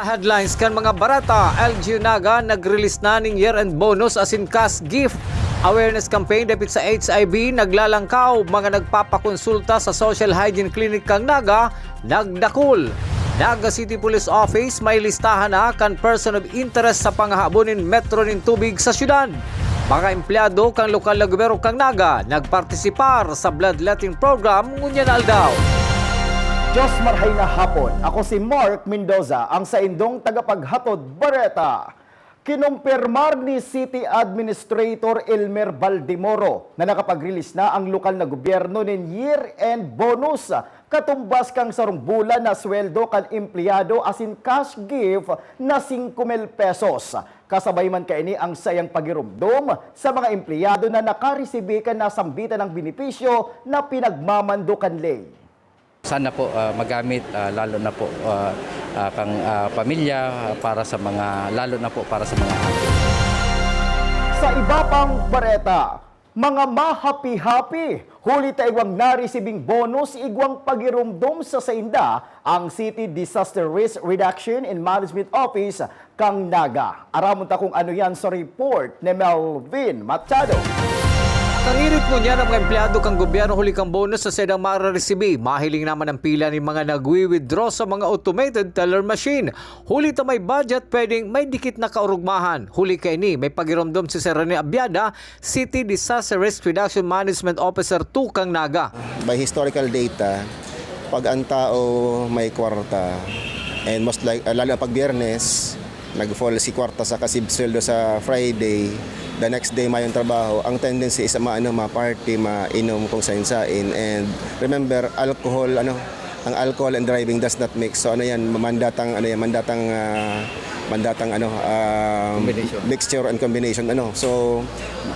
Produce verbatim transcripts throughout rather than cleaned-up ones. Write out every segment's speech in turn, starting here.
Headlines kan mga bareta. L G U Naga nag-release na ning year-end bonus asin cash gift. Awareness campaign dapit sa H I V naglalangkaw. Mga nagpapakonsulta sa social hygiene clinic kan Naga nagdakul. Naga City Police Office may listahan na kan person of interest sa pangahabon nin metro nin tubig sa syudad. Mga empleyado kan lokal na gobyerno kan Naga nagpartisipar sa bloodletting program ngunyan na aldaw. Diyos marhay na hapon. Ako si Mark Mendoza, ang saindong tagapaghatod bareta. Kinumpirmar ni City Administrator Elmer Baldemoro na nakapag-release na ang lokal na gobyerno nin year-end bonus, katumbas kan sarong bulan na sweldo kan empleyado asin cash gift na singko mil pesos. Kasabay man kaini ang saiyang pagiromdom sa mga empleyado na nakaresibi kan nasambitan na benepisyo na pinagmamando kan ley. Sana po, ah, magamit, ah, lalo na po, ah, ah, kang, ah, pamilya, ah, para sa mga, lalo na po para sa mga anak. Sa iba pang bareta, mga mahapi-hapi, huli ta igwang naresibing bonus, igwang pagiromdom sa sainda ang City Disaster Risk Reduction and Management Office kan Naga. Aramon ta kung ano yan sa report ni Melvin Machado. Kangirit ngunyan ang mga empleyado kan gobyerno huli kan bonus na saindang mararesibi. Mahiling naman ang pila nin mga nagwi-withdraw sa mga automated teller machine. Huli ta may budget, pwedeng may dikit na kaurugmahan. Huli kaini, may pagiromdom si Sir Rene Abiada, City Disaster Risk Reduction Management Officer two kan Naga. By historical data, pag ang tao may kwarta, and most like, ah, lalo na pag Biyernes, nag-fall si kwarta sa kasib sweldo sa Friday, the next day mayong trabaho, ang tendency is maano, ma-party, mainom kung sain-sain. And remember, alcohol, ano, ang alcohol and driving does not mix. So ano yan, mandatang, ano yan, mandatang, ah, mandatang, ano, ah, Combination. Mixture and combination, ano. So,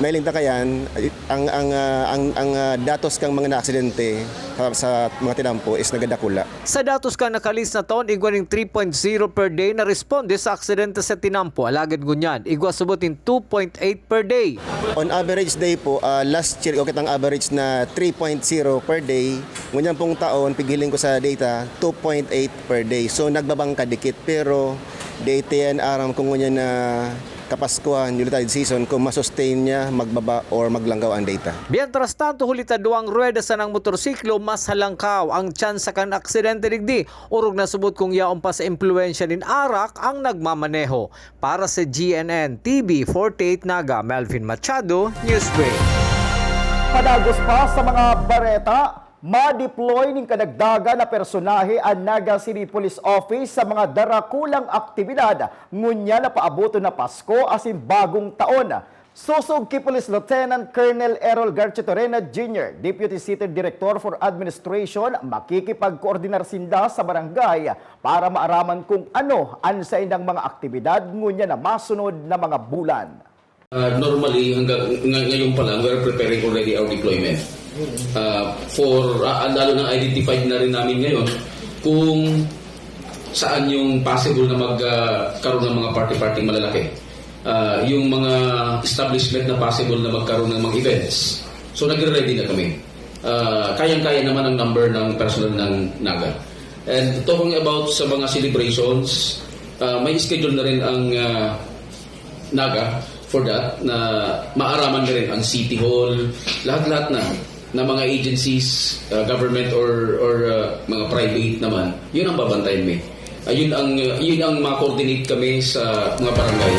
mahiling ta kayan, ang, ang, ah, ang, ang, ah, datos kang mga naaksidente sa, sa mga tinampo is nagadakula. Sa datos kan nakalis na taon, igwa nin three point zero per day na responde sa aksidente sa tinampo. Alagad ngunyan, igwa subot nin two point eight per day. On average day po, ah, last year, okay, ang average na three point zero per day. Ngunyan pong taon, pighiling ko sa data, two point eight per day. So, nagbabangka dikit, pero data yan, aram ko ngunyan na Kapaskuhan, Yuletide season, kung masustain niya, magbaba or maglangkaw ang data. Mientras tanto, huli ta duwang ruweda sanang motorsiklo, mas halangkaw ang tsansa kan aksidente digdi. Orog na subot kung yaon pa sa impluwensya nin arak ang nagmamaneho. Para sa G N N T V forty-eight Naga, Melvin Machado, Newsbreak. Padagos pa sa mga bareta, ma-deploy nin kadagdagan na personahe an Naga City Police Office sa mga darakulang aktibidad ngunyan na paaboton na Pasko asin Bagong Taon. Sosog ki Police Lieutenant Colonel Errol Garchitorena Junior, Deputy City Director for Administration, makikipagkoordinar sinda sa barangay para maaraman kung ano an saindang mga aktibidad ngunyan na masunod na mga bulan. Ah, normally, hanggang, nga-, ngayon pa lang, we're preparing already our deployment. Ah, for, ah, lalo na identified na rin namin ngayon kung saan yung possible na mag, ah, karoon ng mga party-party malalaki. Ah, yung mga establishment na possible na magkaroon ng mga events. So, nagre-ready na kami. Ah, kayang-kaya naman ang number ng personnel ng Naga. And talking about sa mga celebrations, ah, may schedule na rin ang, ah, Naga for that, na maaraman na rin ang City Hall, lahat-lahat na, na mga agencies, ah, government or, or, ah, mga private naman, yun ang babantayan mo eh. Ah, yun ang, ah, yun ang ma-coordinate kami sa mga barangay.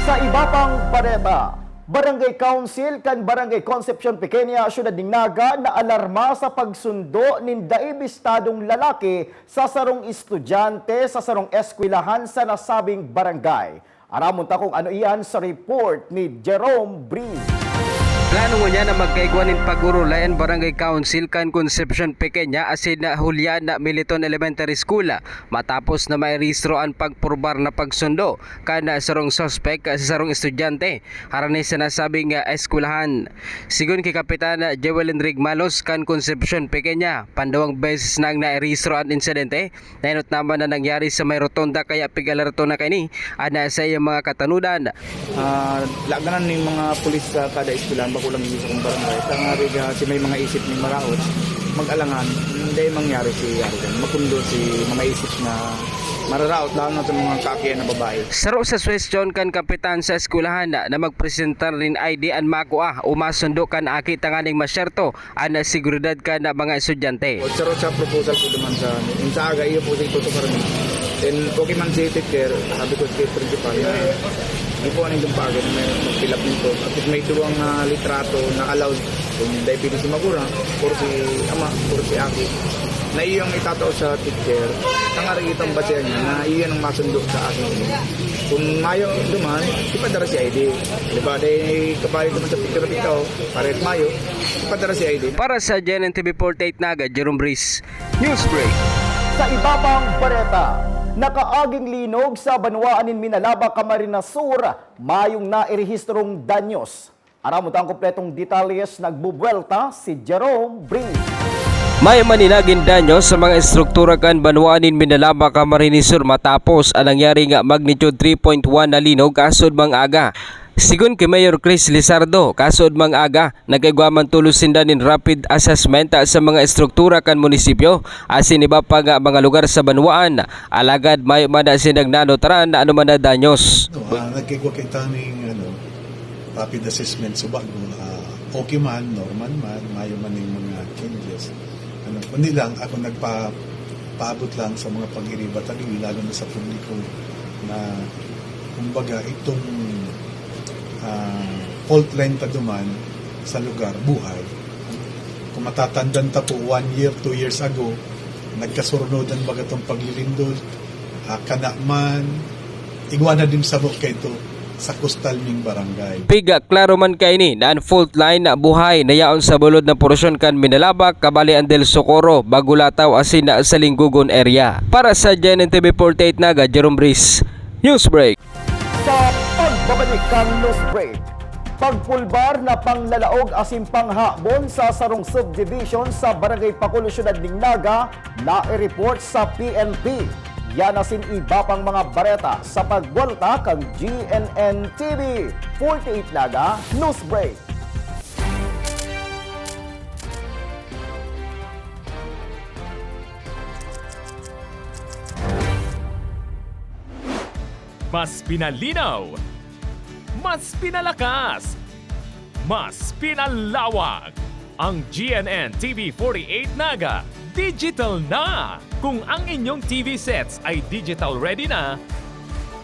Sa iba pang bareta, Barangay Council kan Barangay Concepcion Pequeña, Siyudad nin Naga, naalarma sa pagsundo nin dai bistadong lalaki sa sarong estudyante sa sarong eskwelahan sa nasabing barangay. Aramon ta kung ano iyan sa report ni Jerome Breeze. Plano ngunyan na magkaigwa nin pag-orolay an Barangay Council kan Concepcion Pequeña asin na Juliana Militon Elementary School, matapos na mairehistro an pagpurbar na pagsundo kan sarong suspek sa sarong estudyante harani sa nasabing, ah, eskwelahan. Sigon ki Kapitan Joel Enric Malos kan Concepcion Pequeña, panduwang beses nang nairehistro an insidente. Nainot naman na nangyari sa may rotonda kaya pig-alerto na kaini an sa iyang mga katanudan. Ah, laganan ning mga pulis sa kada eskwelahan, bako lang dito sa akong barangay. Sa nga riga, si may mga isip ning maraot, mag-alangan, hindi mangyari si Arigan. Makundo si mga isip na Mararaot lalo na sa mga kaakian na babae. Saro sa suhestyon kan kapitan sa eskwelahan na magpresentar nin I D an makua o masundo kan aki tanganing masyerto an seguridad kan mga estudyante. O, saro sa proposal ko naman sa, yung sa aga, iyo po sa itutukar mo. Then, okay man si teacher, sabi ko sa principal na, di po anong yung bagay na may mag-fill up nito. At least may duwang ah, litrato na allowed. Kung dahil pwede si Magura, or si Ama, or si Aki, na iyong itatao sa teacher, tangaring itong basehan niya na iyon ang masundo sa akin. Kung mayo duman, ipadara si I D. Di ba? Dahil kapalit naman sa picture at ikaw, parehat mayo, ipadara si I D. Para sa G N N T V forty-eight Naga, Jerome Breeze, Newsbreak. Sa iba pang bareta, nakaaging linog sa banwaan nin Minalaba, Camarines Sur, mayong nairehistrong danyos. Aram mo ta ang kompletong detalye, nagbubuwelta si Jerome Breeze. Mayo man nagin danyo sa mga estruktura kan banwaan nin Minalaba, Camarines Sur matapos an nangyari nga magnitude three point one na linog kasunod mang aga. Sigon ki Mayor Chris Lizardo, kasunod mang aga, nagkaigwa man tolos sinda nin rapid assessment sa mga estruktura kan munisipyo asin iba pa nga mga lugar sa banwaan, alagad mayo man na sindang nanotaran na anoman na danyos. No, ah, nagkaigwa kita ning, ano, rapid assessment sa bago. Ah, okay man, normal man, mayo man yung mga changes. Ano, kundi lang, ako nagpa-, paabot lang sa mga pag-iriba tabi, lalo na sa publiko na, kumbaga, itong, ah, fault line pa duman sa lugar, buhay. Kung matatandaan ta po, one year, two years ago, nagkasurnodan baga tong paglilindol, ah, kana man, igwa na din sabo kaito sa kustal ming barangay. Piga klaro man kaini na an fault line na buhay na yaon sa bulod na porsyon kan Minalaba, kabali an Del Socorro, Bagulataw asin na sa Linggogon area. Para sa G N N T V forty-eight Naga, Jerome Breeze, Newsbreak. Sa pagbabalik kan Newsbreak, pagpulbar na panglalaog asin panghabon sa sarong subdivision sa Barangay Pakulo, Syudad nin Naga, na-report sa P N P. Yan asin iba pang mga bareta sa pagbuwelta kan G N N T V forty-eight Naga Newsbreak. Mas pinalinaw, mas pinalakas, mas pinalawak. Ang G N N T V forty-eight Naga digital na! Kung ang inyong T V sets ay digital ready na,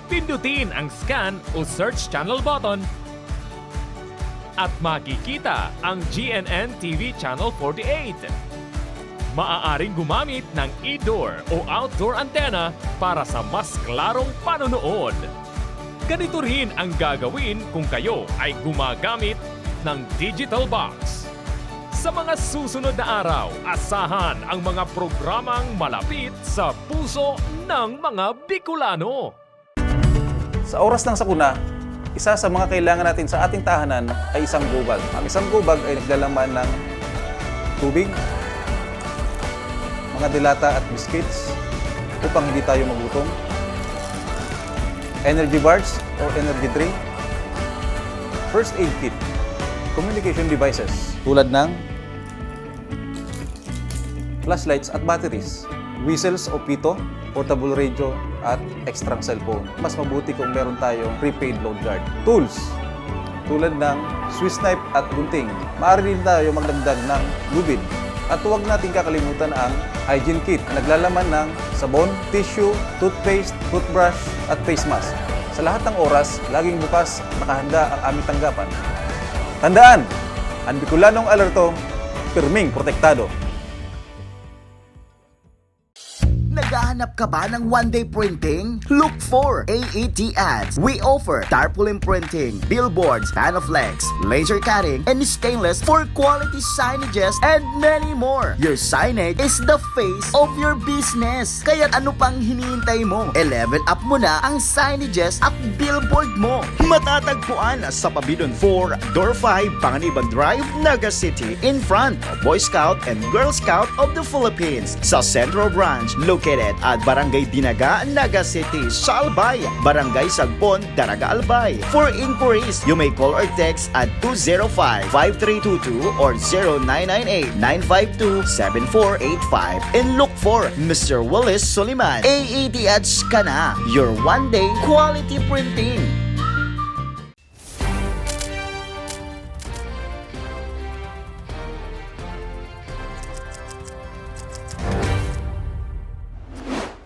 pindutin ang scan o search channel button at makikita ang G N N T V Channel forty-eight. Maaaring gumamit ng indoor o outdoor antenna para sa mas klarong panonood. Ganito rin ang gagawin kung kayo ay gumagamit ng digital box. Sa mga susunod na araw, asahan ang mga programang malapit sa puso ng mga Bicolano. Sa oras ng sakuna, isa sa mga kailangan natin sa ating tahanan ay isang gubag. Ang isang gubag ay naglalaman ng tubig, mga delata at biscuits upang hindi tayo magutom, energy bars or energy drink, first aid kit, communication devices tulad ng flashlights at batteries, whistles o pito, portable radio, at extrang cellphone. Mas mabuti kung meron tayong prepaid load guard. Tools, tulad ng Swiss knife at gunting. Maaari din tayo magdagdag ng lubid. At huwag nating kakalimutan ang hygiene kit na naglalaman ng sabon, tissue, toothpaste, toothbrush, at face mask. Sa lahat ng oras, laging bukas, nakahanda ang aming tanggapan. Tandaan, ang Bicolanong alerto, pirming protektado. Naghahanap ka ba ng one-day printing? Look for A E T Ads. We offer tarpaulin printing, billboards, Panaflex, laser cutting, and stainless for quality signages and many more. Your signage is the face of your business. Kaya ano pang hinihintay mo? E-level up mo na ang signages at billboard mo. Matatagpuan sa Pabidon four, Door five, Panganiban Drive, Naga City, in front of Boy Scout and Girl Scout of the Philippines. Sa Central Branch, located at Barangay Dinaga, Naga City, sa Albay, Barangay Sagpon, Daraga, Albay. For inquiries, you may call or text at two zero five, five three two two or zero nine nine eight, nine five two, seven four eight five and look for Mister Willis Soliman. A A T H ka na, your one-day quality printing.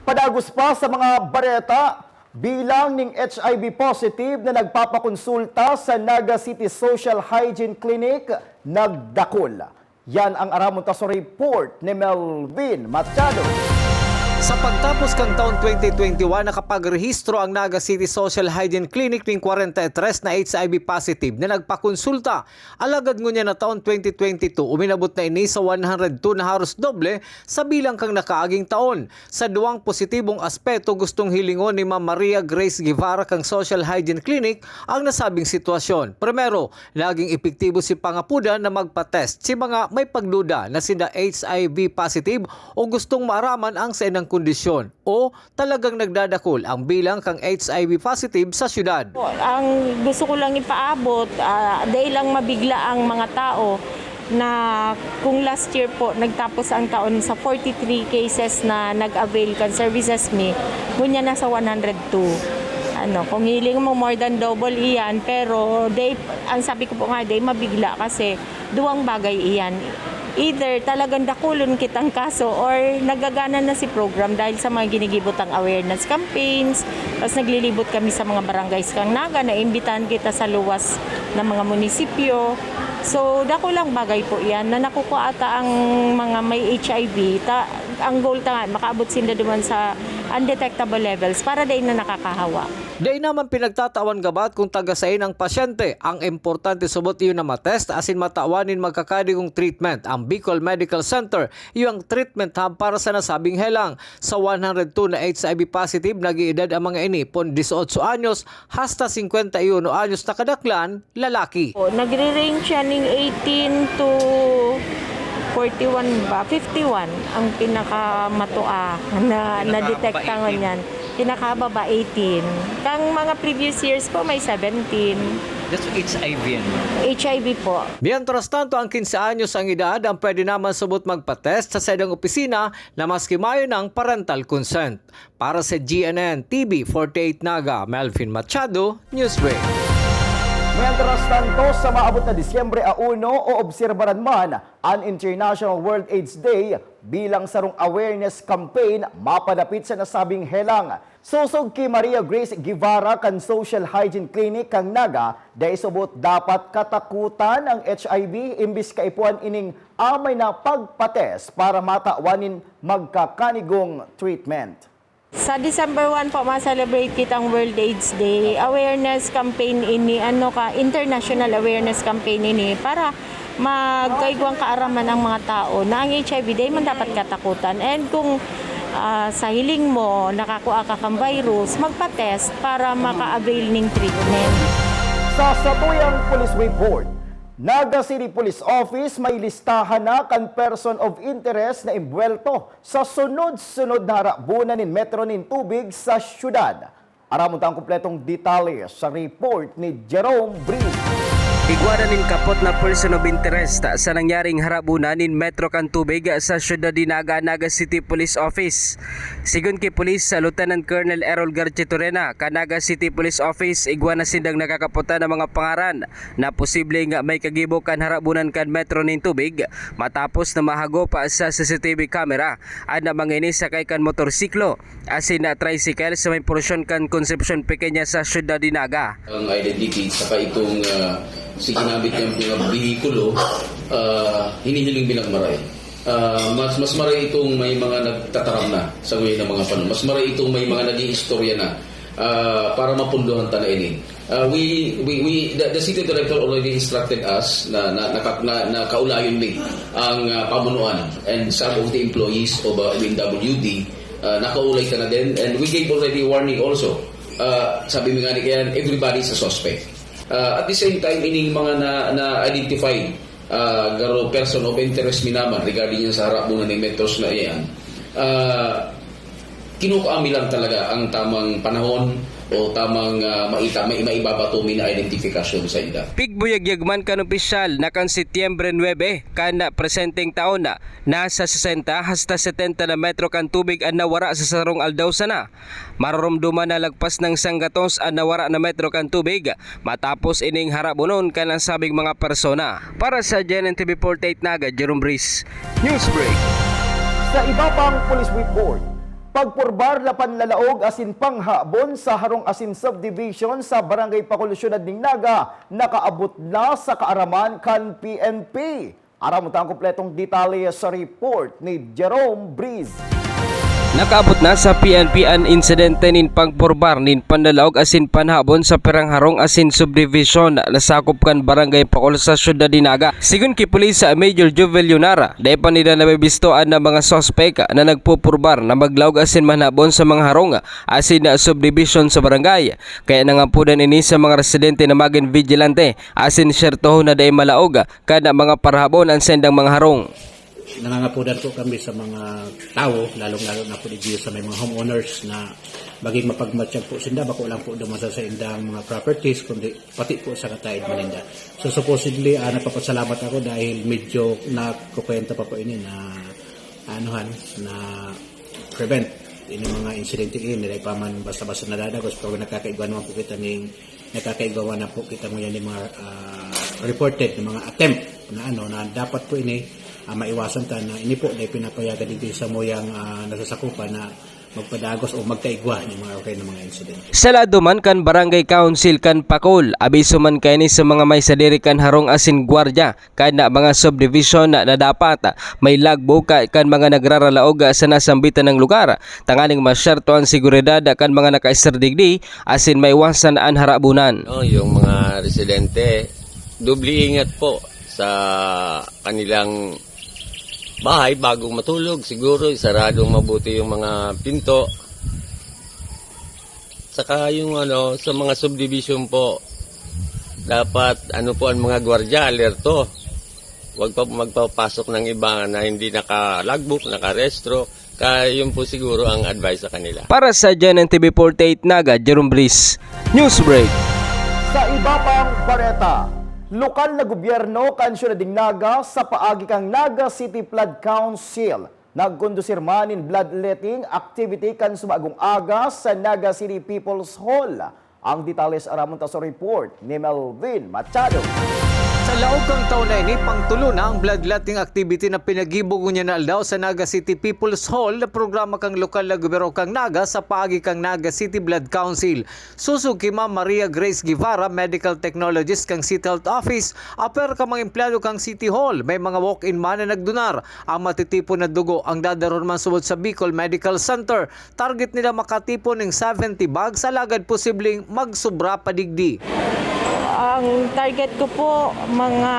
Padagos pa sa mga bareta, bilang ning H I V positive na nagpapakonsulta sa Naga City Social Hygiene Clinic nagdakul. Yan ang aramon ta sa report ni Melvin Machado. Sa pagtapos kan taon twenty twenty-one, nakapagrehistro ang Naga City Social Hygiene Clinic ning kwarenta y tres na H I V positive na nagpakonsulta. Alagad ngunyan na taon twenty twenty-two, uminabot na ini sa one hundred two na haros doble sa bilang kan nakaaging taon. Sa duwang positibong aspeto, gustong hilingon ni Ma'am Maria Grace Guevara kan Social Hygiene Clinic ang nasabing sitwasyon. Primero, naging epektibo si pangapudan na magpa-test si mga may pagduda na sinda H I V positive o gustong maaraman ang saindang kondisyon, o talagang nagdadakul ang bilang kan H I V positive sa syudad. Ang gusto ko lang ipaabot, ah, dai lang mabigla ang mga tao na kung last year po, nagtapos ang taon sa forty-three cases na nag-avail kan services mi, ngunyan nasa one hundred two. Ano, kung hiling mo, more than double iyan, pero dai, ang sabi ko po nga, dai mabigla kasi duwang bagay iyan. Either talagang dakulon kitang kaso or nagagana na si program dahil sa mga ginigibo tang awareness campaigns. Tapos naglilibot kami sa mga barangays kang Naga, naimbitahan kita sa luwas na mga munisipyo. So, dakulang bagay po iyan na nakukuha ta ang mga may H I V. Ta, ang goal ta nga, makaabot sinda duman sa undetectable levels para dai na nakakahawa. Dai naman pinagtatawan gabat kung taga saen ang pasyente. Ang importante subot iyo na matest asin matawan nin magkakadigong treatment. Ang Bicol Medical Center, iyo ang treatment hub para sa nasabing helang. Sa one hundred two na H I V positive, nag-iidad ang mga ini pon dieciocho anyos hasta cincuenta y uno anyos na kadaklan, lalaki. O, nagre-range siya ning eighteen to forty-one ba? Fifty-one ang pinakamatua na Pinakababa, nadetekta eighteen. Ngunyan. Pinakababa, eighteen. Kang mga previous years po, may seventeen. That's H I V yan. H I V po. Mientras tanto, ang quince anyos ang edad, ang pwede naman subot magpa-test sa saindang opisina na maski mayo ng parental consent. Para sa G N N T V forty-eight Naga, Melvin Machado, Newsway. Mientras tanto, sa maabot na Disyembre a uno, oobserbaran man an International World AIDS Day bilang sarong awareness campaign mapadapit sa nasabing helang. Sosog ki Maria Grace Guevara kan Social Hygiene Clinic kan Naga, dai subot dapat katakutan ang H I V, imbis kaipuhan ining amay na pagpa-test para matawan nin magkakanigong treatment. Sa December one po, ma-celebrate kitang World AIDS Day. Awareness campaign ini, ano ka, international awareness campaign ini para magkaigwang kaaraman ang mga tao na ang H I V dai man dapat katakutan. And kung, ah, sa hiling mo, nakakua ka kan virus, magpa-test para maka-avail ning treatment. Sa satuyang police report, Naga City Police Office may listahan na kan person of interest na imbuwelto sa sunod-sunod na harabunan nin metro nin tubig sa syudad. Aramon ta ang kompletong detalye sa report ni Jerome Brito. Igwa na nin kapot na person of interest sa nangyaring harabunan nin metro kan tubig sa syudad ni Naga, Naga City Police Office. Sigon ki Police Lieutenant Colonel Errol Garchitorena kan Naga City Police Office, igwa na sindang nakakaputan na mga pangaran na posible nga may kagibo kan harabunan kan metro nin tubig matapos na mahagop sa C C T V camera an mga ini sakay kan motorsiklo asin na tricycle sa may porsyon kan Concepcion Pequeña sa siyudad ni Naga. Ang identity, saka itong, ah, si ginamit niyang mga behikulo, ah, hinihiling bilang maray. Ah, mas, mas maray itong may mga nagtataram na sa ngayon ng mga panahon. Mas maray itong may mga nag-iistorya na, ah, para mapunduhan ta na ini. Ah, we, we, we, the, the city director already instructed us na, na, na, na, na kaulayon mi ang, ah, pamunuan and some of the employees of, ah, M W D, ah, nakaulay ta na din. And we gave already warning also. Ah, sabi mi nga ni kayan, everybody is a suspect. Ah, at the same time, ining mga na, na-identify, ah, garo person of interest mi naman regarding yan sa harap muna ni Metros na iyan. Ah, Kinukuha mi lang talaga ang tamang panahon o tamang, ah, maita-, may, maibabato mi na identifikasyon sa ila. Pigbuyagyag man kan opisyal na kan Setyembre nuebe kan presenteng taon, nasa sesenta hasta setenta na metro kan tubig an nawara sa sarong aldaw sana. Maroromdoman na lagpas nang sanggatos an nawara na metro kan tubig matapos ining harabonon kan nasabing mga persona. Para sa G N N T V forty-eight Naga, Jerome Breeze, Newsbreak. Sa iba pang police report, pagpurbar na panlalaog asin panghabon sa harong asin subdivision sa Barangay Pakol, Syudad nin Naga, nakaabot na sa kaaraman kan P N P. Aram mo ta ang kompletong detalye sa report ni Jerome Breeze. Nakaabot na sa P N P an insidente nin pagpurbar nin panlalaog asin panhabon sa pirang harong asin subdivision na sakop kan Barangay Pakol sa Syudad nin Naga. Sigon ki Pulis Major Jovel Yunara, dai pa nila nabibisto an mga suspek na nagpupurbar na maglaog asin manhabon sa mga harong asin subdivision sa barangay. Kaya nangampudan ini sa mga residente na magin vigilante asin sertohon na dai malaog kan mga parhabon an saindang mga harong. Nangangapudan po kami sa mga tawo, lalong-lalo na po digdi sa may mga homeowners na maging mapagmatyag po sinda, bako lang po duman sa saindang mga properties, kundi pati po sa kataed maninda. So, supposedly, ah, nagpapasalamat ako dahil medyo nakukwenta pa po ini na, anuhan, na prevent ini mga insidente ini, dai pa man basta-basta nadadagos, pero nakakaigwa naman po kita ning, nakakaigwa na po kita ngayon ng mga, ah, reported na mga attempt na ano, na dapat po ini, ah, maiwasan ta na ini po na ipinapayagan dito sa muyang, ah, nasasakupan na magpadagos o magkaigwa ng mga okay na mga insidente. Sa lado man kan Barangay Council kan Pakol, abiso man kaini sa mga may sadiri kan harong asin gwardiya kan mga subdivision na dapat may logbook kan mga nagraralaog sa nasambitan ng lugar, tanganing masyerto an seguridad kan mga nakaistar digdi asin maiwasan an harabunan. No, yung mga residente, doble ingat po sa kanilang bahay bago matulog. Siguro isaradong mabuti yung mga pinto. Saka yung ano, sa mga subdivision po, dapat ano po ang mga gwardiya, alerto. Huwag pa magpapasok ng iba na hindi naka-logbook, nakarehistro. Kaya yun po siguro ang advice sa kanila. Para sa G N N T V forty-eight Naga, Jerome Breeze, Newsbreak. Sa iba pang bareta, lokal na gobyerno kan Siyudad nin Naga sa paagi kan Naga City Flood Council nagkondusir man nin bloodletting activity kan subagong aga sa Naga City People's Hall. Ang detalye sa aramon ta sa report ni Melvin Machado. Sa laog kan taon na ini, pangtulo na ang bloodletting activity na pinagibo ngunyan na aldaw sa Naga City People's Hall na programa kan lokal na gobyerno kan Naga sa paagi kan Naga City Blood Council. Susog ki Ma'am Maria Grace Guevara, medical technologist kan City Health Office, apwera kan mga empleyado kan City Hall, may mga walk-in man na nagdonar. Ang matitipon na dugo ang dadalhon man subot sa Bicol Medical Center. Target nila makatipon ning seventy bags, alagad posibleng magsubra pa digdi. Ang target ko po, mga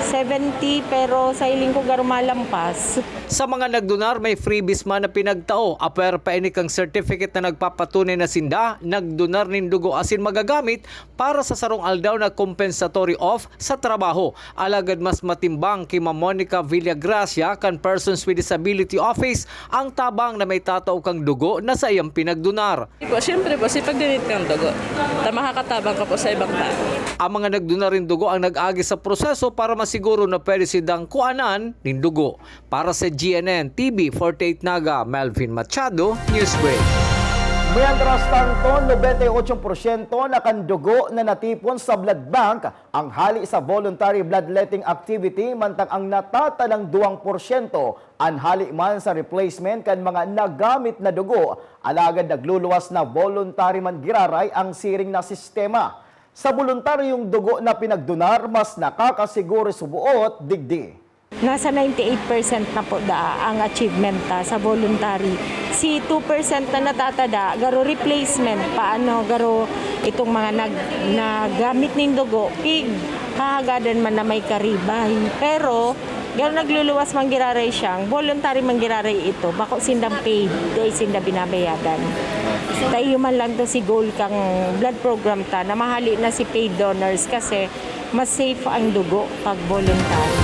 seventy, pero sa hiling ko, garo malampas. Sa mga nagdonar, may freebies man na pinagtao. Apwera pa ini kan certificate na nagpapatunay na sinda nagdonar nin dugo asin magagamit para sa sarong aldaw na compensatory off sa trabaho. Alagad mas matimbang ki Ma'am Monica Villagracia kan Persons with Disability Office ang tabang na may tatao kang dugo na saiyang pinagdonar. Di po, siyempre po, sipag-donate kang dugo. Ta makakatabang ka po sa ibang tao. Ang mga nagdonar nin dugo ang nag-agi sa proseso para masiguro na pwede sindang kuanan nin dugo. Para sa G N N T V forty-eight Naga, Melvin Machado, Newsbreak. Mientras tanto, nobenta y ocho porsyento na kan dugo na natipon sa blood bank ang hali sa voluntary bloodletting activity, mantang ang natatanang duwang porsyento an hali man sa replacement kan mga nagamit na dugo, alagad nagluluwas na voluntary man giraray ang siring na sistema. Sa boluntaryong dugo na pinagdonar, mas nakakasiguro suboot digdi. Nasa ninety-eight percent na po daa ang achievement ta sa voluntary. Si two percent na natatada, garo replacement, paano garo itong mga nag-, nagamit ning dugo, pig, hahagadan man na may karibay. Pero, garo nagluluwas man giraray siyang, voluntary man giraray ito, bako sindang paid, dai sinda binabayadan. Ta iyo man lang to si goal kang blood program ta, na mahali na si paid donors kasi mas safe ang dugo pag voluntary.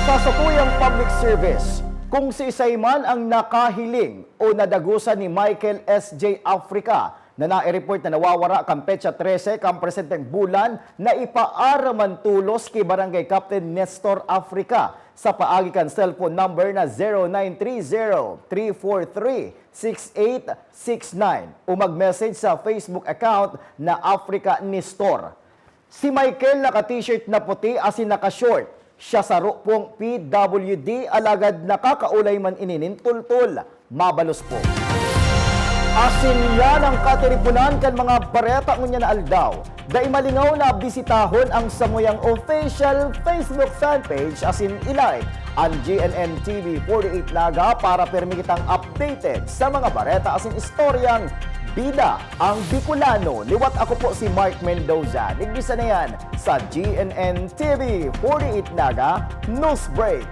Sa satuyang public service, Kung siisay man ang nakahiling o nadagosan ni Michael S J Africa na nai-report na nawawara kan petsa trese kan presenteng bulan na ipaaraman tolos ki Barangay Captain Nestor Africa sa paagi kan cellphone number na zero nine three zero, three four three, six eight six nine o mag-message sa Facebook account na Africa Nestor. Si Michael naka-t-shirt na puti asin naka-short. Siya saro pong P W D, alagad nakakaulay man ini nin tultol. Mabalos po. Asin yan ang katiriponan kan mga bareta ngunyan na aldaw. Dai malingaw na bisitahon ang samuyang official Facebook fanpage asin i-like ang G N N T V forty-eight Naga para pirmi kitang updated sa mga bareta asin istoryang bida ang Bicolano. Liwat ako po si Mark Mendoza. Nigbisan na yan sa G N N T V forty-eight Naga News Break.